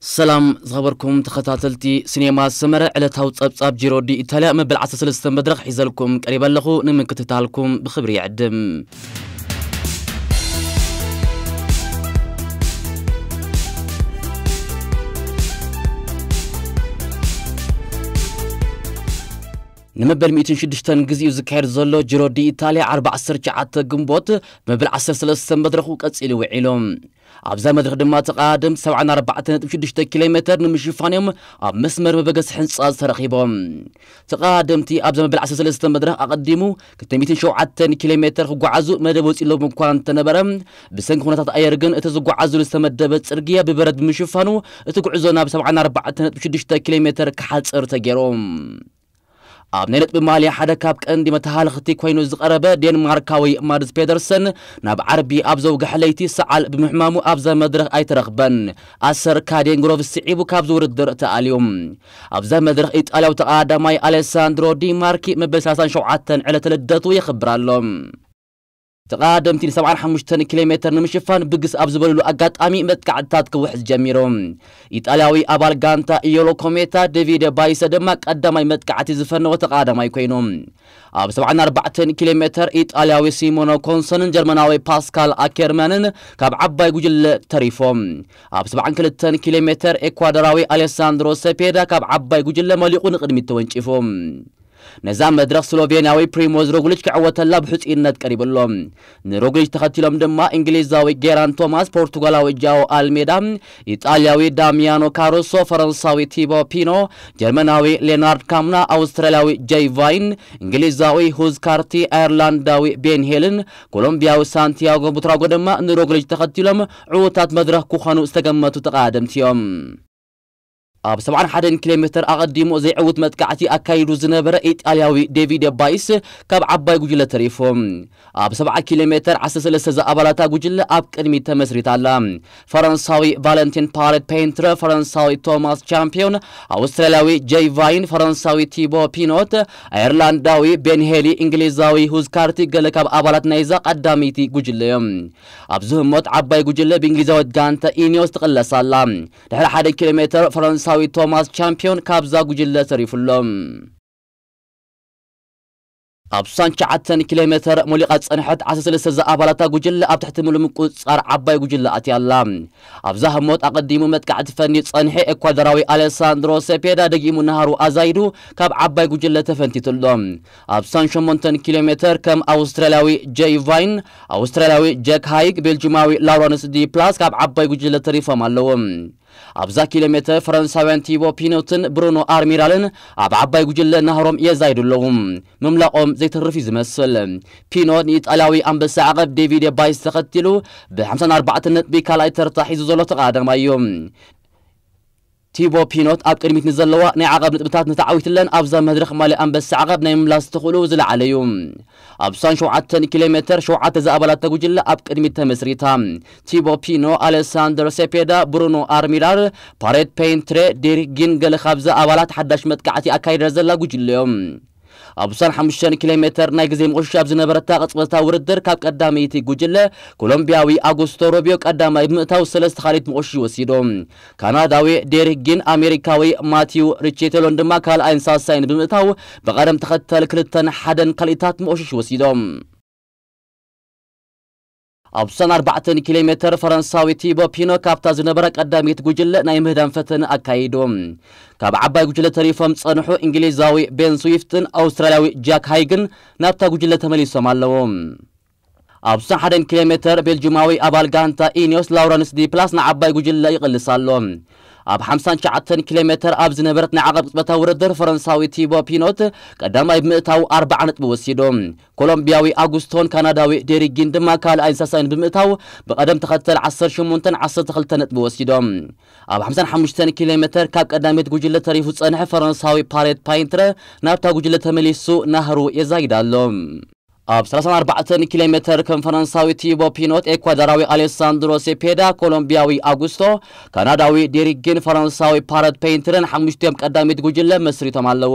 ሰላም ዝኸበርኩም ተኸታተልቲ ሲኔማ ሰመረ፣ ዕለታዊ ጸብጻብ ጂሮ ዲ ኢታልያ መበል ዓሰርተ ሰለስተ መድረኽ ሒዘልኩም ቀሪበ ኣለኹ። ንምክትታልኩም ብኽብሪ ይዕድም። ንመበል ሚእትን ሽዱሽተን ግዜኡ ዝካየድ ዘሎ ጂሮ ዲ ኢታልያ፣ ዓርቢ ዓሰርተ ትሽዓተ ግንቦት መበል ዓሰርተ ሰለስተ መድረኹ ቀጺሉ ውዒሉ። ኣብዛ መድረኽ ድማ ተቐዳደምቲ ሰብዓን ኣርባዕተን ነጥቢ ሽዱሽተ ኪሎ ሜተር ንምሽፋን እዮም ኣብ መስመር መበገሲ ህንጻ ዝተረኺቦም። ተቐዳደምቲ ኣብዛ መበል ዓሰርተ ሰለስተ መድረኽ ኣቐዲሙ ክልተ ሚእትን ሸውዓተን ኪሎ ሜተር ክጓዓዙ መደብ ወጺሎም እኳ እንተነበረ፣ ብሰንኪ ኩነታት ኣየር ግን እቲ ዝጓዓዙሉ ዝተመደበ ጽርግያ ብበረድ ብምሽፋኑ፣ እቲ ጉዕዞ ናብ ሰብዓን ኣርባዕተን ነጥቢ ሽዱሽተ ኪሎ ሜተር ክሓጽር ተገይሩ። ኣብ ናይ ነጥቢ ማልያ ሓደ ካብ ቀንዲ መተሃለኽቲ ኮይኑ ዝቐረበ ዴንማርካዊ ማድስ ፔደርሰን፣ ናብ ዓርቢ ኣብ ዘውግሐ ለይቲ ሰዓል ብምሕማሙ ኣብዛ መድረኽ ኣይተረኽበን። ኣሰር ካዴን ግሮቭ ስዒቡ ካብዚ ውድድር ተኣልዩ። ኣብዛ መድረኽ ኢጣልያዊ ተቐዳዳማይ ኣሌሳንድሮ ዲ ማርኪ መበል ሰላሳን ሸውዓተን ዕለተ ልደቱ የኽብር ኣሎ። ተቐዳደምቲ ን ሰብዓን ሓሙሽተን ኪሎ ሜተር ንምሽፋን ብግስ ኣብ ዝበልሉ ኣጋጣሚ መጥቃዕትታት ክውሕዝ ጀሚሩ። ኢጣልያዊ ኣባል ጋንታ ኢዮሎ ኮሜታ ዴቪድ ባይሰ ድማ ቀዳማይ መጥቃዕቲ ዝፈነወ ተቐዳዳማይ ኮይኑ፣ ኣብ ሰብዓን ኣርባዕተን ኪሎ ሜተር ኢጣልያዊ ሲሞኖ ኮንሶንን ጀርመናዊ ፓስካል ኣኬርማንን ካብ ዓባይ ጉጅለ ተሪፎም። ኣብ ሰብዓን ክልተን ኪሎ ሜተር ኤኳዶራዊ ኣሌሳንድሮ ሰፔዳ ካብ ዓባይ ጉጅለ መሊቑ ንቕድሚት ተወንጪፉ። ነዛ መድረኽ ስሎቬንያዊ ፕሪሞዝ ሮግሊች ክዕወተላ ብሕጹይነት ቀሪቡ ኣሎ። ንሮግሊች ተኸቲሎም ድማ እንግሊዛዊ ጌራን ቶማስ፣ ፖርቱጋላዊ ጃኦ ኣልሜዳ፣ ኢጣልያዊ ዳሚያኖ ካሩሶ፣ ፈረንሳዊ ቲቦ ፒኖ፣ ጀርመናዊ ሌናርድ ካምና፣ ኣውስትራልያዊ ጀይ ቫይን፣ እንግሊዛዊ ሁዝ ካርቲ፣ ኣየርላንዳዊ ቤን ሄልን ኮሎምቢያዊ ሳንቲያጎ ቡትራጎ ድማ ንሮግሊች ተኸቲሎም ዕዉታት መድረኽ ክኾኑ ዝተገመቱ ተቐዳደምቲ እዮም። ኣብ ሰብዓን ሓደን ኪሎ ሜተር ኣቐዲሙ ዘይዕውት መጥቃዕቲ ኣካይዱ ዝነበረ ኢጣልያዊ ዴቪድ ባይስ ካብ ዓባይ ጉጅለ ተሪፉ። ኣብ ሰብዓ ኪሎ ሜተር ዓሰርተ ሰለስተ ዝኣባላታ ጉጅለ ኣብ ቅድሚት ተመስሪታ ኣላ። ፈረንሳዊ ቫለንቲን ፓሬት ፔንትረ፣ ፈረንሳዊ ቶማስ ቻምፒዮን፣ ኣውስትራልያዊ ጀይ ቫይን፣ ፈረንሳዊ ቲቦ ፒኖት፣ ኣየርላንዳዊ ቤን ሄሊ፣ እንግሊዛዊ ሁዝ ካርቲ ገለ ካብ ኣባላት ናይዛ ቀዳመይቲ ጉጅለ እዮም። ኣብዚ ህሞት ዓባይ ጉጅለ ብእንግሊዛዊት ጋንታ ኢኒዮስ ትቕለስ ኣላ። ድሕሪ ሓደ ኪሎ ሜተር ፈረንሳዊ ቶማስ ቻምፒዮን ካብዛ ጉጅለ ተሪፉ ኣሎ። ኣብ ስሳን ትሽዓተን ኪሎ ሜተር ሞሊቓ ዝጸንሐት ዓሰርተ ሰለስተ ዝኣባላታ ጉጅለ ኣብ ትሕቲ ምሉእ ምቁጽጻር ዓባይ ጉጅለ ኣትያ ኣላ። ኣብዛ ህሞት ኣቐዲሙ መጥቃዕቲ ፈንዩ ዝጸንሐ ኤኳዶራዊ ኣሌሳንድሮ ሴፔዳ ደጊሙ ናህሩ ኣዛይዱ ካብ ዓባይ ጉጅለ ተፈንቲቱ ኣሎ። ኣብ ስሳን ሸሞንተን ኪሎ ሜተር ከም ኣውስትራልያዊ ጀይ ቫይን፣ ኣውስትራልያዊ ጃክ ሃይግ፣ ቤልጂማዊ ላውረንስ ዲ ፕላስ ካብ ዓባይ ጉጅለ ተሪፎም ኣለዉ። ኣብዛ ኪሎ ሜተር ፈረንሳውያን ቲቦ ፒኖትን ብሩኖ ኣርሚራልን ኣብ ዓባይ ጉጅለ ናህሮም የዛይዱ ኣለዉ። ምምላቖም ዘይተርፍ እዩ ዝመስል። ፒኖ ንኢጣልያዊ ኣንበሳ ዓቐብ ዴቪድ ባይስ ተኸቲሉ ብ ሓምሳን ኣርባዕተን ነጥቢ ካልኣይ ተርታ ሒዙ ዘሎ ተቐዳዳማይ እዩ። ቲቦ ፒኖት ኣብ ቅድሚት ንዘለዋ ናይ ዓቐብ ነጥብታት ንተዓዊትለን ኣብዛ መድረኽ ማልያ ኣንበሳ ዓቐብ ናይ ምምላስ ተኽእሎ ዝለዓለ እዩ። ኣብ ስሳን ሸውዓተን ኪሎ ሜተር ሸውዓተ ዝኣባላት ጉጅለ ኣብ ቅድሚት ተመስሪታ። ቲቦ ፒኖ፣ ኣሌሳንደር ሴፔዳ፣ ብሩኖ ኣርሚራር፣ ፓሬት ፔንትሬ፣ ዴሪክ ጊን ገለ ካብዚ ኣባላት ሓዳሽ መጥቃዕቲ ኣካይዳ ዘላ ጉጅለ እዮም። ኣብ ስሳን ሓሙሽተን ኪሎ ሜተር ናይ ግዜ ምቑሽሻብ ዝነበረታ ቅጽበታዊ ውድድር ካብ ቀዳመይቲ ጉጅለ ኮሎምቢያዊ ኣጉስቶ ሮቢዮ ቀዳማይ ብምእታው ሰለስተ ካልኢት ምቑሽሽ ወሲዱ። ካናዳዊ ዴሪክ ጊን ኣሜሪካዊ ማቲው ሪቼቴሎን ድማ ካልኣይን ሳልሳይን ብምእታው ብቐደም ተኸተል ክልተን ሓደን ካልኢታት ምቑሽሽ ወሲዶም። ኣብ ስሳን ኣርባዕተን ኪሎ ሜተር ፈረንሳዊ ቲቦ ፒኖ ካብታ ዝነበረ ቀዳመይቲ ጉጅለ ናይ ምህዳን ፈተነ ኣካይዱ። ካብ ዓባይ ጉጅለ ተሪፎም ዝጸንሑ እንግሊዛዊ ቤን ስዊፍትን ኣውስትራልያዊ ጃክ ሃይግን ናብታ ጉጅለ ተመሊሶም ኣለዉ። ኣብ ስሳን ሓደን ኪሎ ሜተር ቤልጂማዊ ኣባል ጋንታ ኢኒዮስ ላውረንስ ዲ ፕላስ ንዓባይ ጉጅለ ይቕልስ ኣሎ። ኣብ ሓምሳን ትሽዓተን ኪሎ ሜተር ኣብ ዝነበረት ናይ ዓቐብ ቅጽበታዊ ውድድር ፈረንሳዊ ቲቦ ፒኖት ቀዳማይ ብምእታው ኣርባዓ ነጥቢ ወሲዱ። ኮሎምቢያዊ ኣጉስቶን ካናዳዊ ዴሪክ ጊን ድማ ካልኣይን ሳልሳይን ብምእታው ብቐደም ተኸተል ዓሰርተ ሸሞንተን ዓሰርተ ክልተን ነጥቢ ወሲዶም። ኣብ ሓምሳን ሓሙሽተን ኪሎ ሜተር ካብ ቀዳመይቲ ጉጅለ ተሪፉ ዝጸንሐ ፈረንሳዊ ፓሬት ፓይንትረ ናብታ ጉጅለ ተመሊሱ ናህሩ የዛይድ ኣሎ። ኣብ ሰላሳን ኣርባዕተን ኪሎ ሜተር ከም ፈረንሳዊ ቲቦ ፒኖት፣ ኤኳዶራዊ ኣሌሳንድሮ ሴፔዳ፣ ኮሎምቢያዊ ኣጉስቶ፣ ካናዳዊ ዴሪክ ጊን፣ ፈረንሳዊ ፓረት ፔይንትርን ሓሙሽቲኦም ቀዳሚት ጉጅለ መስሪቶም ኣለዉ።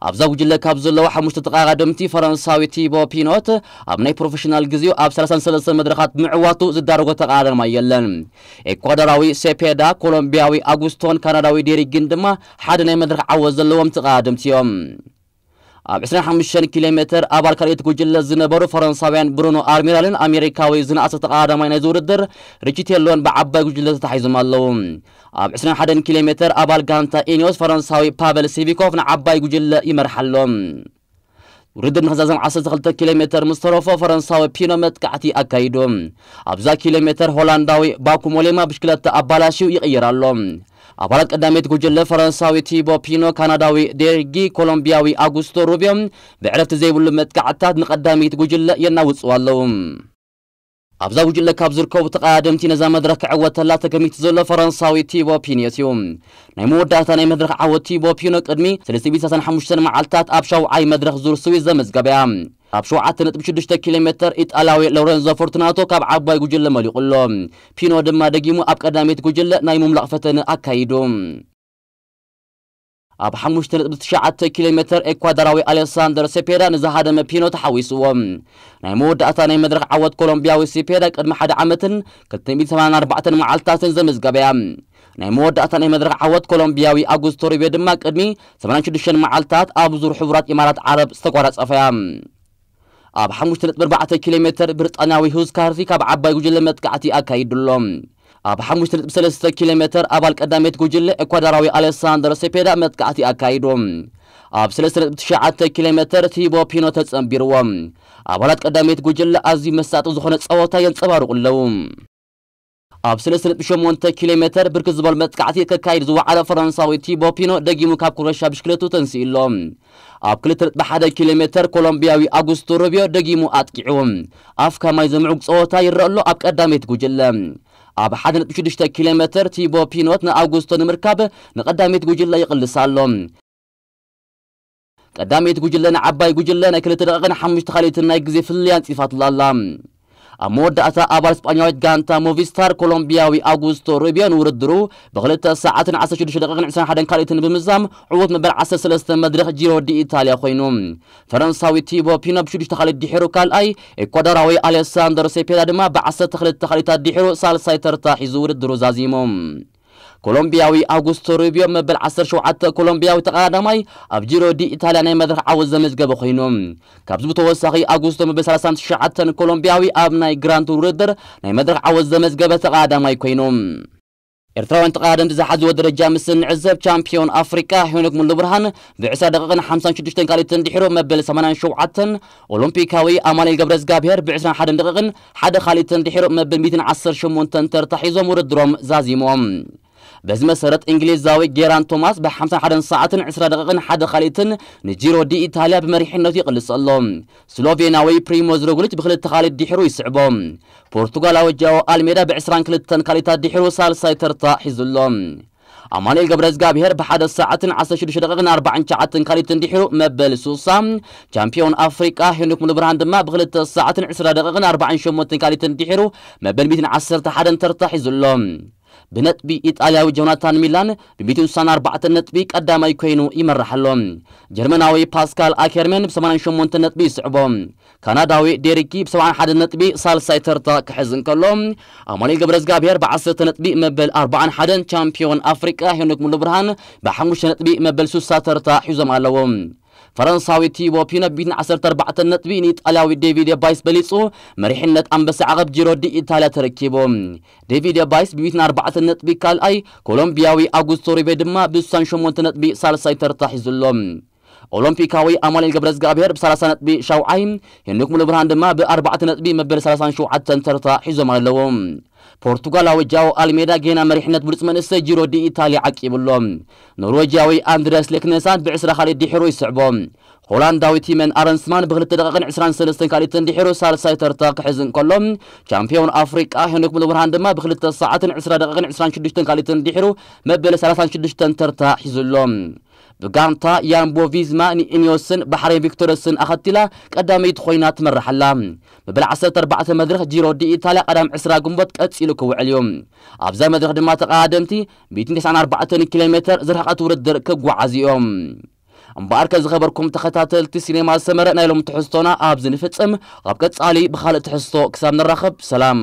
ኣብዛ ጉጅለ ካብ ዘለዉ ሓሙሽተ ተቐዳደምቲ፣ ፈረንሳዊ ቲቦ ፒኖት ኣብ ናይ ፕሮፌሽናል ግዜኡ ኣብ ሰላሳን ሰለስተን መድረኻት ምዕዋቱ ዝዳረጎ ተቐዳዳማይ የለን። ኤኳዶራዊ ሴፔዳ፣ ኮሎምቢያዊ ኣጉስቶን ካናዳዊ ዴሪክ ጊን ድማ ሓደ ናይ መድረኽ ዓወት ዘለዎም ተቐዳደምቲ እዮም። ኣብ ዕስራን ሓሙሽተን ኪሎ ሜተር ኣባል ካልኣይቲ ጉጅለ ዝነበሩ ፈረንሳውያን ብሩኖ ኣርሚራልን ኣሜሪካዊ ዝነኣሰ ተቐዳዳማይ ናይዚ ውድድር ሪቺቴሎን ብዓባይ ጉጅለ ተታሒዞም ኣለዉ። ኣብ ዕስራን ሓደን ኪሎ ሜተር ኣባል ጋንታ ኢኒዮስ ፈረንሳዊ ፓቨል ሲቪኮቭ ንዓባይ ጉጅለ ይመርሓ ኣሎ። ውድድር ንኽዛዘም ዓሰርተ ክልተ ኪሎ ሜተር ምስ ተረፎ ፈረንሳዊ ፒኖ መጥቃዕቲ ኣካይዱ። ኣብዛ ኪሎ ሜተር ሆላንዳዊ ባኩ ሞሌማ ብሽክለታ ኣባላሽዩ ይቕይር ኣሎ። ኣባላት ቀዳመይቲ ጉጅለ ፈረንሳዊ ቲቦ ፒኖ፣ ካናዳዊ ዴርጊ፣ ኮሎምቢያዊ ኣጉስቶ ሩቢዮ ብዕረፍቲ ዘይብሉ መጥቃዕትታት ንቐዳመይቲ ጉጅለ የናውጽዋ ኣለዉ። ኣብዛ ጉጅለ ካብ ዝርከቡ ተቐዳደምቲ ነዛ መድረኽ ክዕወተላ ተገሚቱ ዘሎ ፈረንሳዊ ቲቦ ፒኖት እዩ። ናይ መወዳእታ ናይ መድረኽ ዓወት ቲቦ ፒኖ ቅድሚ ሰለስተ ሚእቲ ሰላሳን ሓሙሽተን መዓልታት ኣብ ሻውዓይ መድረኽ ዙር ስዊስ ዘመዝገበ እያ። ኣብ ሸውዓተ ነጥቢ ሽዱሽተ ኪሎ ሜተር ኢጣልያዊ ሎረንዞ ፎርቱናቶ ካብ ዓባይ ጉጅለ መሊቑ ኣሎ። ፒኖ ድማ ደጊሙ ኣብ ቀዳመይቲ ጉጅለ ናይ ምምላቕ ፈተነ ኣካይዱ። ኣብ ሓሙሽተ ነጥቢ ትሽዓተ ኪሎ ሜተር ኤኳዶራዊ ኣሌሳንደር ሴፔዳ ንዝሃደመ ፒኖ ተሓዊስዎ። ናይ መወዳእታ ናይ መድረኽ ዓወት ኮሎምቢያዊ ሴፔዳ ቅድሚ ሓደ ዓመትን ክልተ ሚእቲ ሰማንያን ኣርባዕተን መዓልትታትን ዘመዝገበ እያ። ናይ መወዳእታ ናይ መድረኽ ዓወት ኮሎምቢያዊ ኣጉስቶ ሩቤ ድማ ቅድሚ ሰማንያን ሽዱሽተን መዓልታት ኣብ ዙር ሕቡራት ኢማራት ዓረብ ዝተቋራጸፈ እያ። ኣብ ሓሙሽተ ነጥቢ ኣርባዕተ ኪሎ ሜተር ብሪጣንያዊ ሁዝ ካርቲ ካብ ዓባይ ጉጅለ መጥቃዕቲ ኣካይዱ ኣሎ። ኣብ ሓሙሽተ ነጥቢ ሰለስተ ኪሎ ሜተር ኣባል ቀዳመይቲ ጉጅለ ኤኳዶራዊ ኣሌሳንደር ሴፔዳ መጥቃዕቲ ኣካይዱ። ኣብ ሰለስተ ነጥቢ ትሽዓተ ኪሎ ሜተር ቲቦ ፒኖ ተጸንቢርዎ። ኣባላት ቀዳመይቲ ጉጅለ ኣዝዩ መሳጢ ዝኾነ ጸወታ የንጸባርቑ ኣለዉ። ኣብ ሰለስተ ነጥቢ ሸሞንተ ኪሎ ሜተር ብርክት ዝበሉ መጥቃዕቲ ከካይድ ዝወዓለ ፈረንሳዊ ቲቦ ፒኖ ደጊሙ ካብ ኩረሻ ብሽክለቱ ተንሲኡ ኣሎ። ኣብ ክልተ ነጥቢ ሓደ ኪሎ ሜተር ኮሎምቢያዊ ኣጉስቶ ሩቢዮ ደጊሙ ኣጥቂዑ። ኣፍካ ማይ ዘምዕጉ ጸወታ ይረአ ኣሎ ኣብ ቀዳመይቲ ጉጅለ። ኣብ ሓደ ነጥቢ ሽዱሽተ ኪሎ ሜተር ቲቦ ፒኖት ንኣጉስቶ ንምርካብ ንቀዳመይቲ ጉጅለ ይቕልስ ኣሎ። ቀዳመይቲ ጉጅለ ንዓባይ ጉጅለ ናይ ክልተ ደቂቕን ሓሙሽተ ካልኢትን ናይ ግዜ ፍልልይ ኣንጺፋትላ ኣላ። ኣብ መወዳእታ ኣባል ስጳኛዊት ጋንታ ሞቪስታር ኮሎምቢያዊ ኣጉስቶ ሩቢዮ ንውድድሩ ብክልተ ሰዓትን ዓሰርተ ሽዱሽተ ደቂቕን ዕስራን ሓደን ካልኢትን ብምዛም ዕዉት መበል ዓሰርተ ሰለስተ መድረኽ ጂሮ ዲ ኢታልያ ኮይኑ። ፈረንሳዊ ቲቦ ፒኖ ብሽዱሽተ ካልኢት ድሒሩ ካልኣይ፣ ኤኳዶራዊ ኣሌሳንደሮ ሴፔዳ ድማ ብዓሰርተ ክልተ ካልኢታት ድሒሩ ሳልሳይ ተርታ ሒዙ ውድድሩ ዛዚሙ። ኮሎምቢያዊ ኣጉስቶ ሩቢዮ መበል ዓሰርተ ሸውዓተ ኮሎምቢያዊ ተቐዳዳማይ ኣብ ጂሮ ዲ ኢታልያ ናይ መድረኽ ዓወት ዘመዝገበ ኮይኑ፣ ካብዚ ብተወሳኺ ኣጉስቶ መበል ሰላሳን ትሽዓተን ኮሎምቢያዊ ኣብ ናይ ግራንድ ቱር ውድድር ናይ መድረኽ ዓወት ዘመዝገበ ተቐዳዳማይ ኮይኑ። ኤርትራውያን ተቐዳደምቲ ዝሓዝዎ ደረጃ ምስ እንዕዘብ፣ ቻምፒዮን ኣፍሪቃ ሄኖክ ሙሉብርሃን ብዕስራ ደቂቕን ሓምሳን ሽዱሽተን ካልኢትን ድሒሩ መበል ሰማንያን ሸውዓተን፣ ኦሎምፒካዊ ኣማኑኤል ገብረዝጋብሄር ብዕስራን ሓደን ደቂቕን ሓደ ካልኢትን ድሒሩ መበል ሚእትን ዓሰርተ ሸሞንተን ተርታ ሒዞም ውድድሮም ዛዚሞም። በዚ መሰረት እንግሊዛዊ ጌራን ቶማስ ብሓምሳን ሓደን ሰዓትን ዕስራ ደቂቕን ሓደ ካልኢትን ንጂሮ ዲ ኢታልያ ብመሪሕነቱ ይቕልስ ኣሎ። ስሎቬናዊ ፕሪሞዝ ሮግሊች ብክልተ ካልኢት ድሒሩ ይስዕቦ። ፖርቱጋላዊ ጃኦ ኣልሜዳ ብዕስራን ክልተን ካልኢታት ድሒሩ ሳልሳይ ተርታ ሒዙ ኣሎ። ኣማኑኤል ገብረዝጋብሄር ብሓደ ሰዓትን ዓሰርተ ሽዱሽተ ደቂቕን ኣርባዓን ትሽዓተን ካልኢትን ድሒሩ መበል ሱሳ፣ ቻምፒዮን ኣፍሪቃ ሄኖክ ሙሉብርሃን ድማ ብክልተ ሰዓትን ዕስራ ደቂቕን ኣርባዓን ሸሞንተን ካልኢትን ድሒሩ መበል ሚእትን ዓሰርተ ሓደን ተርታ ሒዙ ኣሎ። ብነጥቢ ኢጣልያዊ ጆናታን ሚላን ብሚእትን ስሳን ኣርባዕተን ነጥቢ ቀዳማይ ኮይኑ ይመርሕ ኣሎ። ጀርመናዊ ፓስካል ኣኬርሜን ብሰማንያን ሸሞንተ ነጥቢ ይስዕቦ። ካናዳዊ ዴሪኪ ብሰብዓን ሓደን ነጥቢ ሳልሳይ ተርታ ክሕዝ እንከሎ፣ ኣማኑኤል ገብረዝጋብሄር ብዓሰርተ ነጥቢ መበል ኣርባዓን ሓደን፣ ቻምፒዮን ኣፍሪቃ ሄኖክ ሙሉብርሃን ብሓሙሽተ ነጥቢ መበል ሱሳ ተርታ ሒዞም ኣለዉ። ፈረንሳዊ ቲቦ ፒኖ ብሚእትን ዓሰርተ ኣርባዕተን ነጥቢ ንኢጣልያዊ ዴቪድ ባይስ በሊጹ መሪሕነት ኣንበሳ ዓቐብ ጂሮ ዲ ኢታልያ ተረኪቡ። ዴቪድ ባይስ ብሚእትን ኣርባዕተን ነጥቢ ካልኣይ፣ ኮሎምቢያዊ ኣጉስቶ ሩቤ ድማ ብስሳን ሸሞንተ ነጥቢ ሳልሳይ ተርታ ሒዙ ኣሎ። ኦሎምፒካዊ ኣማኑኤል ገብረዝጋብሄር ብሰላሳ ነጥቢ ሻውዓይ፣ ሄኖክ ሙሉብርሃን ድማ ብኣርባዕተ ነጥቢ መበል ሰላሳን ሸውዓተን ተርታ ሒዞም ኣለዉ። ፖርቱጋላዊ ጃኦ ኣልሜዳ ጌና መሪሕነት ብሉጽ መንእሰይ ጂሮ ዲ ኢታልያ ዓቂቡ ኣሎ። ኖርዌጅያዊ ኣንድረስ ሌክነሳን ብዕስራ ካልኢት ድሒሩ ይስዕቦ። ሆላንዳዊ ቲመን ኣረንስማን ብክልተ ደቂቕን ዕስራን ሰለስተን ካልኢትን ድሒሩ ሳልሳይ ተርታ ክሕዝ እንከሎ፣ ቻምፒዮን ኣፍሪቃ ሄኖክ ሙሉብርሃን ድማ ብክልተ ሰዓትን ዕስራ ደቂቕን ዕስራን ሽዱሽተን ካልኢትን ድሒሩ መበል ሰላሳን ሽዱሽተን ተርታ ሒዙ ኣሎ። ብጋንታ ያምቦ ቪዝማ ንኢኒዮስን ባሕሬን ቪክቶሪዮስን ኣኸቲላ ቀዳመይቲ ኮይና ትመርሕ ኣላ። መበል ዓሰርተ ኣርባዕተ መድረኽ ጂሮ ዲ ኢታልያ ቀዳም ዕስራ ግንቦት ቀጺሉ ክውዕል እዩ። ኣብዛ መድረኽ ድማ ተቐዳደምቲ ሚእትን ተስዓን ኣርባዕተን ኪሎ ሜተር ዝረሓቐት ውድድር ክጓዓዙ እዮም። እምበኣርከ ዝኸበርኩም ተኸታተልቲ ሲኔማ ሰመረ፣ ናይ ሎም ትሕዝቶና ኣብዚ ንፍጽም። ኣብ ቀጻሊ ብኻልእ ትሕዝቶ ክሳብ ንራኸብ ሰላም።